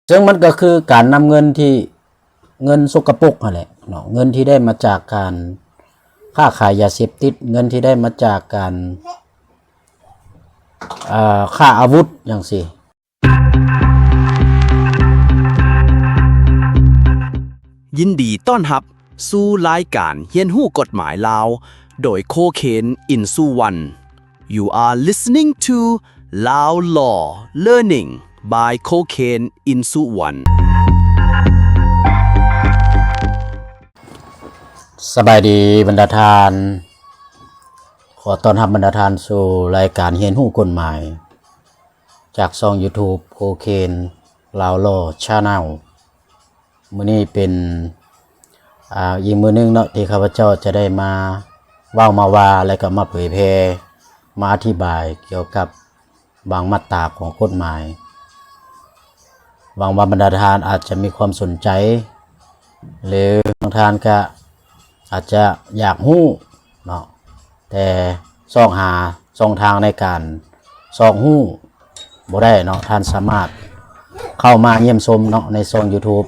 ເຊິ່ງມັນກໍຄືການນຳເງິນທີ່ ເງິນສົກກະປົກຫັ້ນແຫຼະເນາະ, ເງິນທີ່ໄດ້ມາຈາກການຄ້າຂາຍຢາເສບຕິດ, ເງິນທີ່ໄດ້ມາຈາກການ ເອີ ຄ້າອາວຸດຈັ່ງຊີ້. ຍິນດີຕ້ອນຮັບສູ່ລາຍການຮຽນຮູ້ກົດໝາຍລາວ ໂດຍ Cocaine in Suwon. You are listening to Lao Law Learning by Cocaine in Suwon. ສະບາຍດີບັນດາທ່ານ, ຂໍຕ້ອນຮັບບັນດາທ່ານສູ່ລາຍການຮຽນຮູ້ກົດໝາຍ ຈາກຊ່ອງ YouTube Cocaine Lao Law Channel. ມື້ນີ້ເປັນ ອ່າ ອີກມື້ໜຶ່ງເນາະ ທີ່ຂ້າພະເຈົ້າຈະໄດ້ມາເວົ້າມາວ່າ ແລະກໍມາເຜີຍແຜ່ ມາອະທິບາຍກ່ຽວກັບບາງມາດຕາຂອງກົດໝາຍ. ຫວັງວ່າບັນດາທ່ານອາດຈະມີຄວາມສົນໃຈ ຫຼືບາງທ່ານກໍອາດຈະຢາກຮູ້ເນາະ ແຕ່ຊອກຫາຊ່ອງທາງໃນການຊອກຮູ້ບໍ່ໄດ້ເນາະ, ທ່ານສາມາດເຂົ້າມາຢ້ຽມຊົມເນາະ ໃນຊ່ອງ YouTube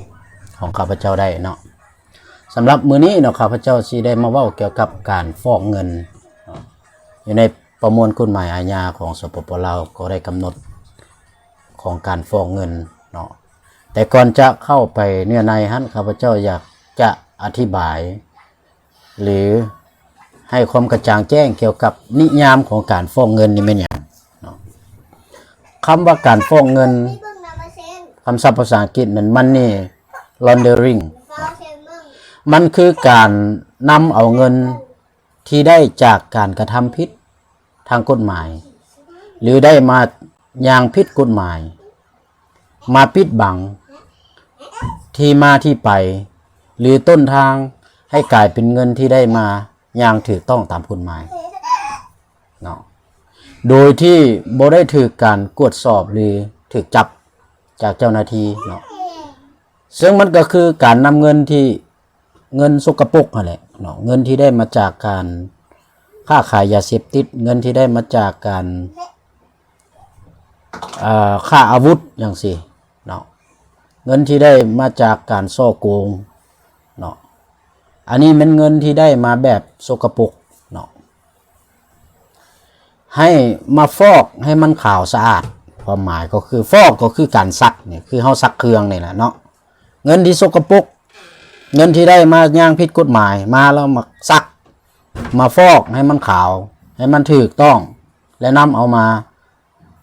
ຂອງຂ້າພະເຈົ້າໄດ້ເນາະ. ສຳລັບມື້ນີ້ເນາະ ຂ້າພະເຈົ້າຊິໄດ້ມາເວົ້າກ່ຽວກັບການຟອກເງິນເນາະ. ຢູ່ໃນປະມວນກົດໝາຍອາຍາຂອງ ສປປ ລາວ ກໍໄດ້ກຳນົດຂອງການຟອກເງິນເນາະ. ແຕ່ກ່ອນຈະເຂົ້າໄປເນື້ອໃນຫັ້ນ ຂ້າພະເຈົ້າຢາກຈະອະທິບາຍ ຫຼື ໃຫ້ຄວາມກະຈ່າງແຈ້ງກ່ຽວກັບນິຍາມຂອງການຟອກເງິນນີ້ແມ່ນຫຍັງເນາະ. ຄຳວ່າການຟອກເງິນ ຄຳສັບພາສາອັງກິດແມ່ນ money laundering ເນາະ. ມັນຄືການນຳເອົາເງິນທີ່ໄດ້ຈາກການກະທຳຜິດທາງກົດໝາຍ ຫຼື ໄດ້ມາຢ່າງຜິດກົດໝາຍ ມາປິດບັງທີ່ມາທີ່ໄປ ຫຼື ຕົ້ນທາງ ໃຫ້ກາຍເປັນເງິນທີ່ໄດ້ມາຢ່າງຖືກຕ້ອງຕາມກົດໝາຍເນາະ, ໂດຍທີ່ບໍ່ໄດ້ຖືກການກວດສອບ ຫຼື ຖືກຈັບຈາກເຈົ້າໜ້າທີ່ເນາະ. ເຊິ່ງມັນກໍຄືການນຳເງິນທີ່ ເງິນສົກກະປົກຫັ້ນແຫຼະເນາະ, ເງິນທີ່ໄດ້ມາຈາກການຄ້າຂາຍຢາເສບຕິດ, ເງິນທີ່ໄດ້ມາຈາກການ ເອີ ຄ້າອາວຸດຈັ່ງຊີ້ເນາະ, ເງິນທີ່ໄດ້ມາຈາກການສໍ້ໂກງເນາະ. ອັນນີ້ແມ່ນເງິນທີ່ໄດ້ມາແບບສົກກະປົກເນາະ. ໃຫ້ມາຟອກໃຫ້ມັນຂາວສະອາດ, ຄວາມໝາຍກໍຄື ຟອກກໍຄືການຊັກນີ້ ຄືເຮົາຊັກເຄື່ອງນີ້ແຫຼະເນາະ. ເງິນທີ່ສົກກະປົກ, ເງິນທີ່ໄດ້ມາຢ່າງຜິດກົດໝາຍ, ມາແລ້ວມາຊັກ, ມາຟອກໃຫ້ມັນຂາວ, ໃຫ້ມັນຖືກຕ້ອງ ແລະ ນຳເອົາມາ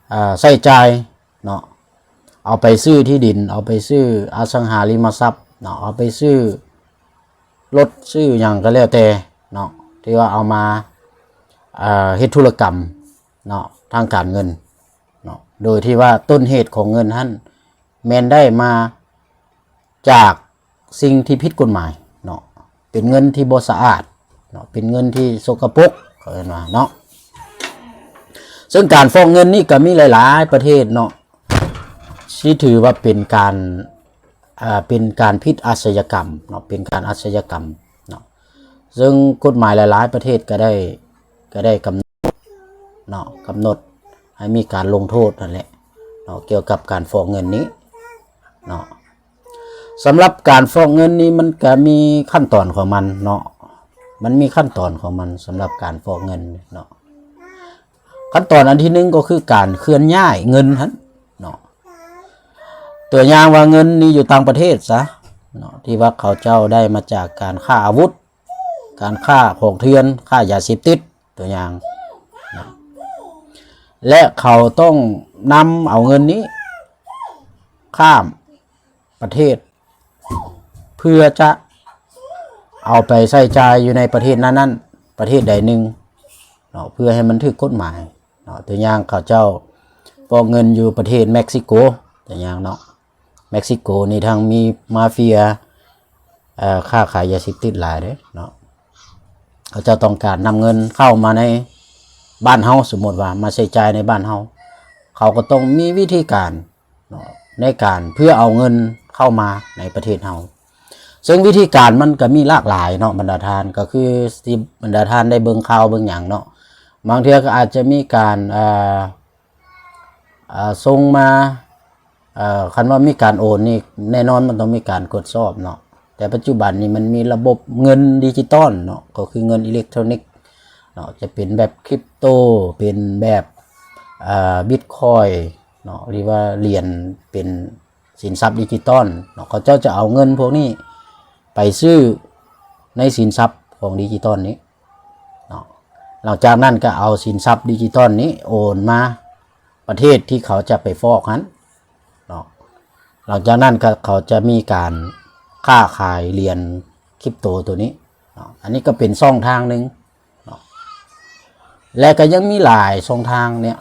ເອີ ໃຊ້ຈ່າຍເນາະ, ເອົາໄປຊື້ທີ່ດິນ, ເອົາໄປຊື້ອະສັງຫາລິມະຊັບເນາະ, ເອົາໄປຊື້ລົດ ຊື້ຫຍັງກໍແລ້ວແຕ່ເນາະ, ທີ່ວ່າເອົາມາ ເອີ ເຮັດທຸລະກຳເນາະ ທາງການເງິນເນາະ, ໂດຍທີ່ວ່າຕົ້ນເຫດຂອງເງິນຫັ້ນແມ່ນໄດ້ມາຈາກ ສິ່ງທີ່ຜິດກົດໝາຍເນາະ, ເປັນເງິນທີ່ບໍ່ສະອາດເນາະ, ເປັນເງິນທີ່ສົກກະປົກ ເຂົາເອີ້ນວ່າເນາະ. ເຊິ່ງການຟອກເງິນນີ້ກໍມີຫຼາຍໆປະເທດເນາະ ທີ່ຖືວ່າເປັນການ ເປັນການຜິດອາຊະຍາກຳເນາະ, ເປັນການອາຊະຍາກຳເນາະ. ເຊິ່ງກົດໝາຍຫຼາຍໆປະເທດກໍໄດ້ ກໍໄດ້ກຳ ເນາະ ກຳນົດໃຫ້ມີການລົງໂທດນັ້ນແຫຼະເນາະ ກ່ຽວກັບການຟອກເງິນນີ້ເນາະ. ສຳລັບການຟອກເງິນນີ້ ມັນກະມີຂັ້ນຕອນຂອງມັນເນາະ, ມັນມີຂັ້ນຕອນຂອງມັນ ສຳລັບການຟອກເງິນເນາະ. ຂັ້ນຕອນອັນທີໜຶ່ງ ກໍຄືການເຄື່ອນຍ້າຍເງິນຫັ້ນເນາະ. ຕົວຢ່າງວ່າເງິນນີ້ຢູ່ຕ່າງປະເທດຊະເນາະ ທີ່ວ່າເຂົາເຈົ້າໄດ້ມາຈາກການຄ້າອາວຸດ, ການຄ້າຂອງເຖື່ອນ, ຄ້າຢາເສບຕິດ ຕົວຢ່າງເນາະ, ແລະ ເຂົາຕ້ອງນຳເອົາເງິນນີ້ຂ້າມປະເທດ ເພື່ອຈະເອົາໄປໃຊ້ຈ່າຍຢູ່ໃນປະເທດນັ້ນໆ ປະເທດໃດໜຶ່ງເນາະ ເພື່ອໃຫ້ມັນຖືກກົດໝາຍເນາະ. ຕົວຢ່າງເຂົາເຈົ້າຟອກເງິນຢູ່ປະເທດເມັກຊິໂກ ຕົວຢ່າງເນາະ, ເມັກຊິໂກນີ້ທັງມີມາເຟຍ ເອີ ຄ້າຂາຍຢາເສບຕິດຫຼາຍເດ້ເນາະ. ເຂົາເຈົ້າຕ້ອງການນຳເງິນເຂົ້າມາໃນບ້ານເຮົາ, ສົມມຸດວ່າມາໃຊ້ຈ່າຍໃນບ້ານເຮົາ, ເຂົາກໍຕ້ອງມີວິທີການເນາະ ໃນການເພື່ອເອົາເງິນເຂົ້າມາໃນປະເທດເຮົາ. ເຊິ່ງວິທີການມັນກໍມີຫຼາກຫຼາຍເນາະບັນດາທ່ານ, ກໍຄືທີ່ບັນດາທ່ານໄດ້ເບິ່ງຂ່າວເບິ່ງຫຍັງເນາະ, ບາງເທື່ອກໍອາດຈະມີການ ເອີ ເອີ ສົ່ງມາ ເອີ ຄັນວ່າມີການໂອນນີ້ ແນ່ນອນມັນຕ້ອງມີການກວດສອບເນາະ. ແຕ່ປັດຈຸບັນນີ້ມັນມີລະບົບເງິນດິຈິຕອນເນາະ ກໍຄືເງິນອີເລັກໂທຣນິກເນາະ ຈະເປັນແບບຄຣິບໂຕ ເປັນແບບ ເອີ ບິດຄອຍເນາະ ຫຼືວ່າຫຼຽນເປັນສິນຊັບດິຈິຕອນເນາະ. ເຂົາເຈົ້າຈະເອົາເງິນພວກນີ້ໄປຊື້ໃນສິນຊັບຂອງດິຈິຕອນນີ້ເນາະ. ຫຼັງຈາກນັ້ນກໍເອົາສິນຊັບດິຈິຕອນນີ້ໂອນມາປະເທດທີ່ເຂົາຈະໄປຟອກຫັ້ນເນາະ. ຫຼັງຈາກນັ້ນກໍເຂົາຈະມີການຄ້າຂາຍຫຼຽນຄຣິບໂຕໂຕນີ້ເນາະ. ອັນນີ້ກໍເປັນຊ່ອງທາງໜຶ່ງເນາະ ແລະກໍຍັງມີຫຼາຍຊ່ອງທາງເນຍ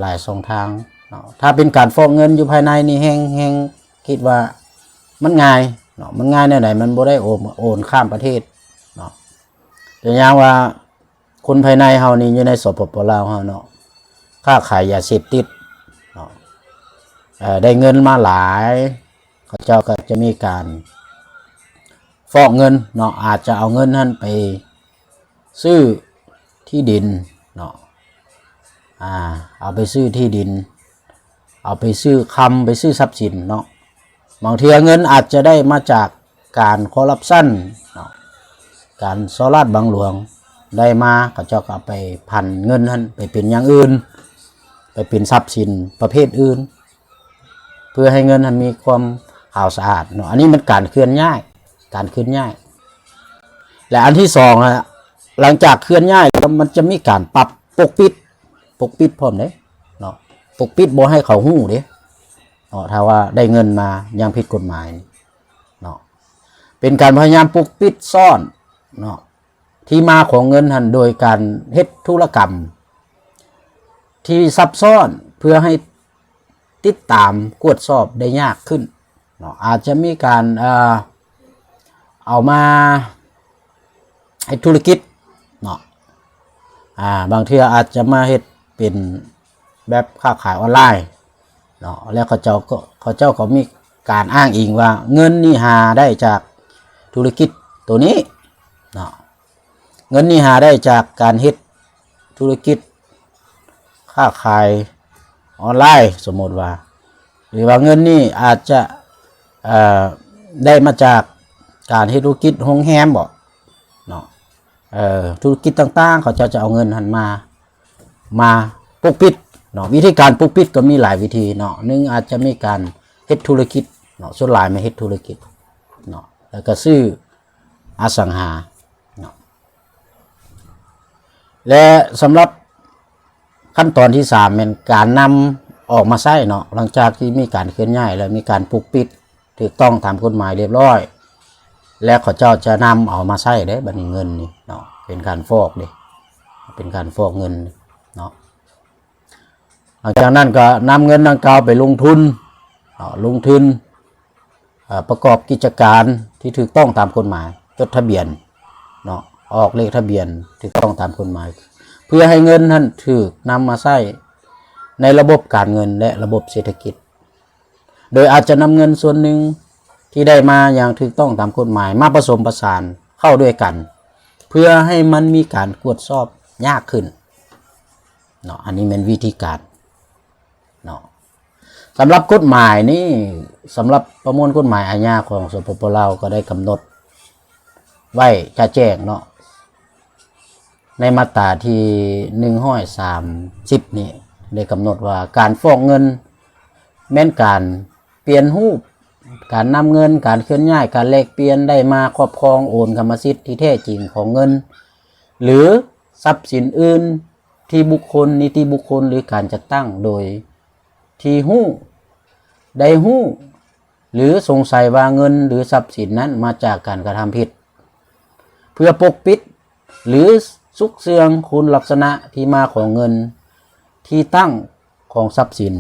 ຫຼາຍຊ່ອງທາງເນາະ. ຖ້າເປັນການຟອກເງິນຢູ່ພາຍໃນນີ້ແຮງ ແຮງຄິດວ່າມັນງ່າຍເນາະ. ມັນງ່າຍແນວໃດ? ມັນບໍ່ໄດ້ໂອນ ໂອນຂ້າມປະເທດເນາະ. ຕົວຢ່າງວ່າ ຄົນພາຍໃນເຮົານີ້ຢູ່ໃນ ສປປ ລາວ ເຮົາເນາະ ຄ້າຂາຍຢາເສບຕິດເນາະ ເອີ ໄດ້ເງິນມາຫຼາຍ ເຂົາເຈົ້າກໍຈະມີການຟອກເງິນເນາະ ອາດຈະເອົາເງິນຫັ້ນໄປຊື້ທີ່ດິນເນາະ ອາ ເອົາໄປຊື້ທີ່ດິນ ເອົາໄປຊື້ຄຳ ໄປຊື້ຊັບສິນເນາະ. ບາງເທື່ອເງິນອາດຈະໄດ້ມາຈາກການຄໍຣັບຊັນເນາະ ການສໍ້ລາດບັງຫຼວງໄດ້ມາ ເຂົາເຈົ້າກໍເອົາໄປຜັນເງິນຫັ້ນໄປເປັນຢ່າງອື່ນ ໄປເປັນຊັບສິນປະເພດອື່ນ ເພື່ອໃຫ້ເງິນຫັ້ນມີຄວາມຂາວສະອາດເນາະ. ອັນນີ້ມັນການເຄື່ອນຍ້າຍ ການເຄື່ອນຍ້າຍ ແລະ ອັນທີສອງ ຫຼັງຈາກເຄື່ອນຍ້າຍແລ້ວ ມັນຈະມີການປັບປົກປິດ ປົກປິດພ້ອມເດ້ເນາະ ປົກປິດບໍ່ໃຫ້ເຂົາຮູ້ເດ້ເນາະ ຖ້າວ່າໄດ້ເງິນມາຢ່າງຜິດກົດໝາຍເນາະ. ເປັນການພະຍາຍາມປົກປິດຊ້ອນເນາະ ທີ່ມາຂອງເງິນຫັ້ນ ໂດຍການເຮັດທຸລະກຳທີ່ຊັບຊ້ອນ ເພື່ອໃຫ້ຕິດຕາມກວດສອບໄດ້ຍາກຂຶ້ນເນາະ. ອາດຈະມີການ ເອີ ເອົາມາເຮັດທຸລະກິດເນາະ ອາ ບາງເທື່ອອາດຈະມາເຮັດເປັນແບບຄ້າຂາຍອອນລາຍເນາະ ແລ້ວເຂົາເຈົ້າກໍ ເຂົາເຈົ້າກໍມີການອ້າງອີງວ່າ ເງິນນີ້ຫາໄດ້ຈາກທຸລະກິດໂຕນີ້ເນາະ ເງິນນີ້ຫາໄດ້ຈາກການເຮັດທຸລະກິດຄ້າຂາຍອອນລາຍ ສົມມຸດວ່າ ຫຼືວ່າເງິນນີ້ອາດຈະ ເອີ ໄດ້ມາຈາກການເຮັດທຸລະກິດໂຮງແຮມບໍເນາະ ເອີ ທຸລະກິດຕ່າງໆ ເຂົາເຈົ້າຈະເອົາເງິນຫັ້ນມາ ມາປົກປິດເນາະ. ວິທີການປົກປິດກໍມີຫຼາຍວິທີເນາະ ໜຶ່ງອາດຈະມີການເຮັດທຸລະກິດເນາະ ສ່ວນຫຼາຍແມ່ນເຮັດທຸລະກິດເນາະ ແລ້ວກໍຊື້ອະສັງຫາເນາະ ແລະ ສຳລັບ ຂັ້ນຕອນທີສາມແມ່ນການນຳອອກມາໃຊ້ເນາະ ຫຼັງຈາກທີ່ມີການເຄື່ອນຍ້າຍ ແລະ ມີການປົກປິດຖືກຕ້ອງຕາມກົດໝາຍລຽບລ້ອຍ ແລະ ເຂົາເຈົ້າຈະນຳເອົາມາໃຊ້ເດ້ ບັດນີ້ເງິນນີ້ເນາະ ເປັນການຟອກເດ້ ເປັນການຟອກເງິນເນາະ. ຫຼັງຈາກນັ້ນກໍນຳເງິນດັ່ງກ່າວໄປລົງທຶນເນາະ ລົງທຶນ ເອີ ປະກອບກິດຈະການທີ່ຖືກຕ້ອງຕາມກົດໝາຍ ຈົດທະບຽນເນາະ ອອກເລກທະບຽນຖືກຕ້ອງຕາມກົດໝາຍ ເພື່ອໃຫ້ເງິນຫັ້ນຖືກນຳມາໃຊ້ໃນລະບົບການເງິນ ແລະ ລະບົບເສດຖະກິດ ໂດຍອາດຈະນຳເງິນສ່ວນໜຶ່ງທີ່ໄດ້ມາຢ່າງຖືກຕ້ອງຕາມກົດໝາຍ ມາປະສົມປະສານເຂົ້າດ້ວຍກັນ ເພື່ອໃຫ້ມັນມີການກວດສອບຍາກຂຶ້ນເນາະ. ອັນນີ້ແມ່ນວິທີການເນາະ. ສຳລັບກົດໝາຍນີ້ ສຳລັບປະມວນກົດໝາຍອາຍາຂອງ ສປປ ລາວ ກໍໄດ້ກຳນົດໄວ້ຈະແຈ້ງເນາະ ໃນມາດຕາທີໜຶ່ງຮ້ອຍສາມສິບນີ້ ໄດ້ກຳນົດວ່າ ການຟອກເງິນແມ່ນການປ່ຽນຮູບ ການນຳເງິນ, ການເຄື່ອນຍ້າຍ, ການແລກປ່ຽນ, ໄດ້ມາຄອບຄອງ, ໂອນກຳມະສິດທີ່ແທ້ຈິງຂອງເງິນ ຫຼື ຊັບສິນອື່ນ ທີ່ບຸກຄົນ, ນິຕິບຸກຄົນ ຫຼື ການຈັດຕັ້ງໂດຍທີ່ຮູ້, ໄດ້ຮູ້ ຫຼື ສົງໄສວ່າເງິນ ຫຼື ຊັບສິນນັ້ນມາຈາກການກະທຳຜິດ ເພື່ອປົກປິດ ຫຼື ຊຸກເຊື່ອງຄຸນລັກສະນະທີ່ມາຂອງເງິນ, ທີ່ຕັ້ງຂອງຊັບສິນ,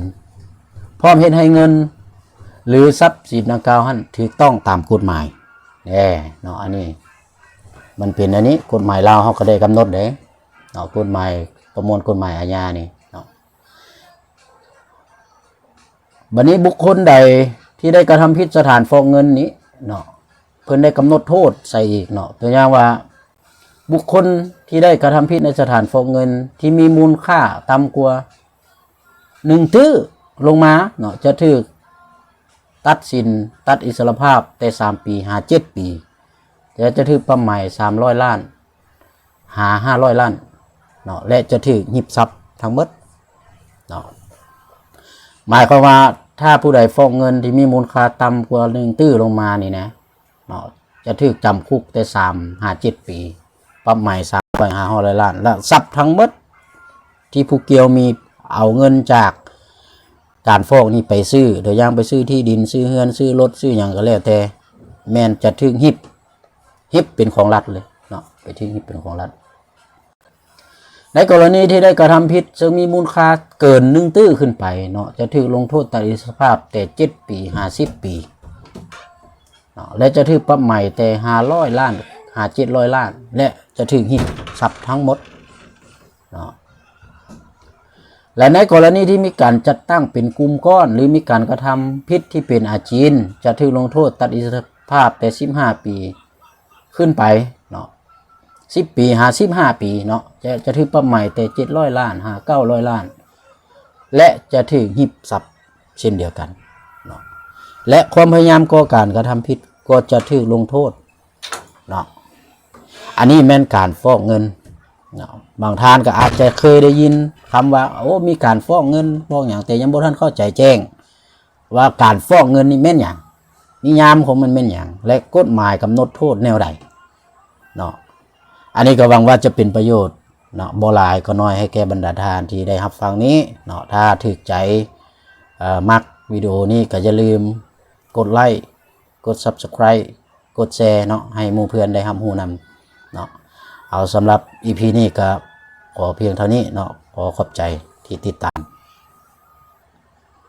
ພ້ອມເຮັດໃຫ້ເງິນ ຫຼື ຊັບສິນດັ່ງກ່າວຫັ້ນຖືກຕ້ອງຕາມກົດໝາຍ. ແນ່ເນາະ ອັນນີ້ມັນເປັນອັນນີ້ ກົດໝາຍລາວເຮົາກໍໄດ້ກຳນົດເດ້ເນາະ, ກົດໝາຍ ປະມວນກົດໝາຍອາຍານີ້ເນາະ. ບັດນີ້ບຸກຄົນໃດທີ່ໄດ້ກະທຳຜິດສະຖານຟອກເງິນນີ້ເນາະ ເພິ່ນໄດ້ກຳນົດໂທດໃສ່ອີກເນາະ. ຕົວຢ່າງວ່າ ບຸກຄົນທີ່ໄດ້ກະທຳຜິດໃນສະຖານຟອກເງິນທີ່ມີມູນຄ່າຕ່ຳກວ່າໜຶ່ງຕື້ລົງມາເນາະ ຈະຖືກ ຕັດສິນຕັດອິດສະຫຼະພາບແຕ່ສາມປີຫາເຈັດປີ ແລະ ຈະຖືກປັບໃໝສາມຮ້ອຍລ້ານຫາຫ້າຮ້ອຍລ້ານເນາະ ແລະ ຈະຖືກຮິບຊັບທັງໝົດເນາະ. ໝາຍຄວາມວ່າ ຖ້າຜູ້ໃດຟອກເງິນທີ່ມີມູນຄ່າຕ່ຳກວ່າໜຶ່ງຕື້ລົງມານີ້ນະ ເນາະ ຈະຖືກຈຳຄຸກແຕ່ສາມຫາເຈັດປີ ປັບໃໝສາມຮ້ອຍຫາຫ້າຮ້ອຍລ້ານ ແລະ ຊັບທັງໝົດທີ່ຜູ້ກ່ຽວມີ ເອົາເງິນຈາກການຟອກນີ້ໄປຊື້ ໂດຍຢ່າງໄປຊື້ທີ່ດິນ ຊື້ເຮືອນ ຊື້ລົດ ຊື້ຫຍັງກໍແລ້ວແຕ່ ແມ່ນຈະຖືກຮິບ ຮິບເປັນຂອງລັດເລີຍເນາະ ໄປຖືກຮິບເປັນຂອງລັດ. ໃນກໍລະນີທີ່ໄດ້ກະທຳຜິດ ເຊິ່ງມີມູນຄ່າເກີນໜຶ່ງຕື້ຂຶ້ນໄປເນາະ ຈະຖືກລົງໂທດຕັດອິດສະຫຼະພາບແຕ່ເຈັດປີຫາສິບປີເນາະ ແລະ ຈະຖືກປັບໃໝແຕ່ຫ້າຮ້ອຍລ້ານຫາເຈັດຮ້ອຍລ້ານ ແລະ ຈະຖືກຮິບຊັບທັງໝົດເນາະ. ແລະ ໃນກໍລະນີທີ່ມີການຈັດຕັ້ງເປັນກຸ່ມກ້ອນ ຫຼື ມີການກະທຳຜິດທີ່ເປັນອາຈິນ ຈະຖືກລົງໂທດຕັດອິດສະຫຼະພາບແຕ່ສິບຫ້າປີ ຂຶ້ນໄປເນາະ ສິບປີຫາສິບຫ້າປີເນາະ ຈະ ຈະຖືກປັບໃໝແຕ່ເຈັດຮ້ອຍລ້ານຫາເກົ້າຮ້ອຍລ້ານ ແລະ ຈະຖືກຮິບຊັບເຊັ່ນດຽວກັນເນາະ ແລະ ຄວາມພະຍາຍາມກໍ່ການກະທຳຜິດກໍຈະຖືກລົງໂທດເນາະ. ອັນນີ້ແມ່ນການຟອກເງິນເນາະ. ບາງທ່ານກໍອາດຈະເຄີຍໄດ້ຍິນຄຳວ່າ ໂອ້ ມີການຟອກເງິນ ຟອກຫຍັງ ແຕ່ຍັງບໍ່ທັນເຂົ້າໃຈແຈ້ງ ວ່າການຟອກເງິນນີ້ແມ່ນຫຍັງ, ນິຍາມຂອງມັນແມ່ນຫຍັງ ແລະ ກົດໝາຍກຳນົດໂທດແນວໃດເນາະ. ອັນນີ້ກໍຫວັງວ່າຈະເປັນປະໂຫຍດເນາະ ບໍ່ຫຼາຍກໍໜ້ອຍ ໃຫ້ແກ່ບັນດາທ່ານທີ່ໄດ້ຮັບຟັງນີ້ເນາະ. ຖ້າຖືກໃຈ ເອີ ມັກວິດີໂອນີ້ ກໍຢ່າລືມກົດໄລ້ ກົດ Subscribe ກົດແຊເນາະ ໃຫ້ໝູ່ເພື່ອນໄດ້ຮັບຮູ້ນຳເນາະ. ເອົາ ສຳລັບ ອີ ພີ ນີ້ກໍຂໍພຽງເທົ່ານີ້ເນາະ. ຂໍຂອບໃຈທີ່ຕິດຕາມ.